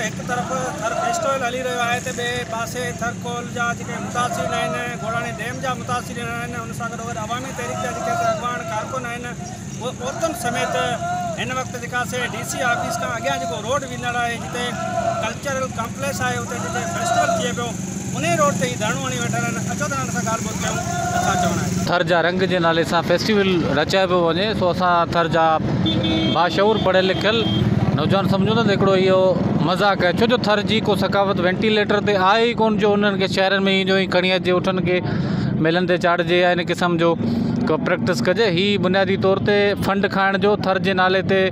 هڪ طرف ٿر فيسٽيول هلي رهيو آهي ته ٻئي پاسي ٿر ڪول جا جيڪي متاثرين آهن، گوڙاڻي ڊيم جا متاثرين آهن، ان سان گڏوگڏ عوامي تحريڪ جا جيڪي اڳواڻ ڪارڪن آهن اهي عورتن سميت هن وقت جيڪا سي ڊي سي آفيس کان اڳيان جيڪو روڊ ويندڙ آهي جتي ڪلچرل ڪامپليڪس آهي اتي جتي فيسٽيول ٿئي پيو انهي روڊ تي ئي ڌرڻو هڻي ويٺل آهن. اچو ته انهن سان ڳالهه ٻولهه ڪيون ته ڇا چوڻ آهي. ٿر جا رنگ جي نالي سان فيسٽيول رچايو پيو وڃي سو اسان ٿر جا باشعور پڙهيل لکيل نوجوان سمجهون ٿا ته هڪڙو اهو مذاق آهي ڇو جو ٿر جي ڪو ثقافت وينٽيليٽر تي آهي ئي ڪونه جو انهن کي شهرن ۾ جو کڻي اچي اٺن کي ميلن تي چاڙهجي يا ان قسم جو ڪو پريڪٽس ڪجي هي بنيادي طور تي فنڊ کائڻ جو ٿر جي نالي تي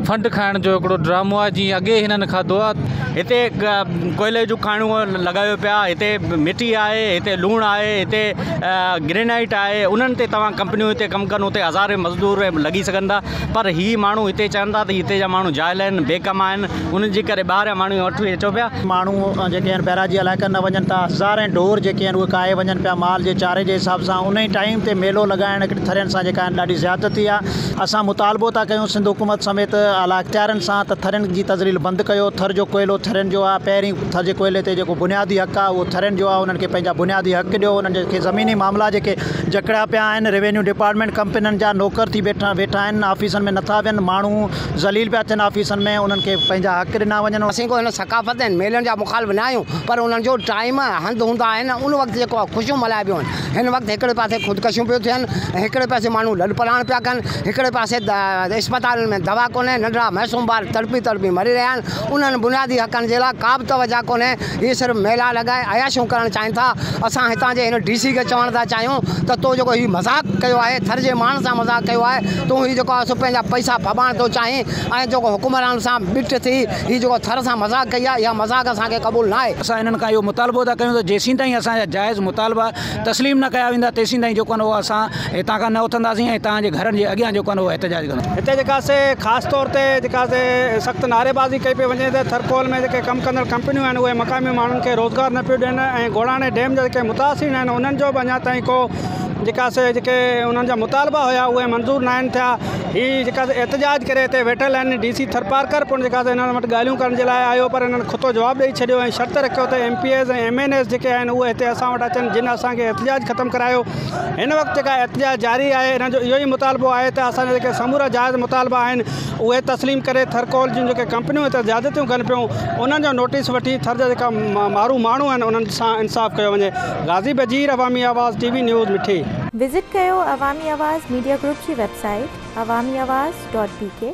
فنڊ کائڻ جو هڪڙو ڊرامو آهي جيئن اڳي هنن کاڌو آهي. هتي ڪوئلي جون کاڻيون لڳايو پيا هتي مٽي آهي هتي لوڻ آهي هتي گرينائيٽ آهي انهن تي توهان ڪمپنيون هتي ڪم ڪن اتي هزارين مزدور لڳي سگهن ٿا پر هي ماڻهو هتي چون ٿا ته هتي جا ماڻهو جاهل آهن بي ڪم آهن انهن جي ڪري ٻاهريان ماڻهو وٺي اچو پيا. ماڻهو جيڪي آهن بئراجي علائقن ڏانهن وڃن ٿا هزارين ڍور جيڪي آهن اهي ڪاهي وڃن پيا مال جي چاري جي حساب سان انهي ٽائيم تي ميلو لڳائڻ هڪڙي ٿرين سان جيڪا آهن ڏاڍي زيادتي آهي اسان مطالبو ٿا ڪيون سنڌ حڪومت سميت اعليٰ اختيارين سان ته ٿرين جي تذليل بند ڪيو ٿر جو ڪوئلو ٿرين جو آهي پهرين ٿر جي ڪوئلي تي جيڪو بنيادي حق آهي اهو ٿرين جو آهي انهن کي پنهنجا بنيادي حق ڏيو انهن کي زميني معاملا جيڪي جڪڙيا پيا آهن روينيو ڊپارٽمينٽ ڪمپنين جا نوڪر ٿي ويٺا ويٺا آهن آفيسن ۾ نٿا ويهن ماڻهو ذليل پيا ٿين آفيسن ۾ انهن کي پنهنجا حق ڏنا وڃن. اسين ڪو هن ثقافت ۽ ميلن جا مخالف نه آهيون پر انهن جو ٽائيم ۽ هنڌ هوندا آهن ان وقت جيڪو آهي خوشيون ملهائبيون آهن هن وقت هڪڙي پاسي خودڪشيون پيون ٿين ۽ هڪڙي پاسي ماڻهو لڏ پلاڻ پيا ڪن هڪڙي پاسي اسپتالن ۾ دوا ڪونهي ننڍڙا معصوم ٻار تڙپي تڙپي مري رهيا آهن انهن بنيادي حقن جي لاء ڪا به توجهه ڪونهي هي صرف ميلا لڳائي عياشيون ڪرڻ چاهين ٿا اسان هتان جي هن ڊي سي کي چوڻ ٿا چاهيون ته تو جيڪو هي مذاق ڪيو آهي ٿر جي ماڻهن سان مذاق ڪيو آهي تون هي جيڪو آهي سو پنهنجا پئسا ڦٻائڻ ٿو چاهين ۽ جيڪو حڪمرانن سان ٻٽ ٿي هي جيڪو ٿر سان مذاق ڪئي آهي اها مذاق اسان کي قبول ناهي. اسان انهن کان اهو مطالبو ٿا ڪيون ته جيسين تائين اسان جا جائز مطالبا تسليم نه ڪيا ويندا تيسين تائين جيڪو آهي اهو اسان هتان کان نه اٿنداسين ۽ توهان جي گهرن جي اڳيان جيڪو آهي اهو احتجاج ڪنداسين. هتي جيڪا سي خاص طور تي جيڪا سي سخت نعريبازي ڪئي پئي وڃي ته ٿرڪول ۾ جيڪي ڪم ڪندڙ ڪمپنيون آهن اهي مقامي ماڻهن کي روزگار نه پيون ڏين ۽ گوڙاڻي ڊيم جا جيڪي متاثرين آهن انهن جو به اڃا تائين ڪو جيڪا سي جيڪي انهن جا مطالبا هيا اهي منظور ناهن ٿيا هي جيڪا سي احتجاج ڪري هتي ويٺل آهن ڊي سي ٿرپارڪر پڻ جيڪا سي انهن وٽ ڳالهيون ڪرڻ جي لاء آيو پر انهن کتو جواب ڏئي ڇڏيو ۽ شرط رکيو ته M P As ۽ M N As جيڪي آهن اهي هتي اسان وٽ اچن جن اسان کي احتجاج ختم ڪرايو هن وقت جيڪا احتجاج جاري آهي انهن جو اهو ئي مطالبو آهي ته اسان جا جيڪي سمورا جائز مطالبا آهن اهي تسليم ڪري ٿرڪول جون جيڪي ڪمپنيون هتي زيادتيون ڪن پيون انهن جو نوٽيس وٺي ٿر جا جيڪا مارو ماڻهو آهن انهن سان انصاف ڪيو وڃي Ghazi Bajeer Awami Awaz T V news Mithi. Visit ڪيو عوامي آواز ميڊيا گروپ جي website Awami Awaz dot B K.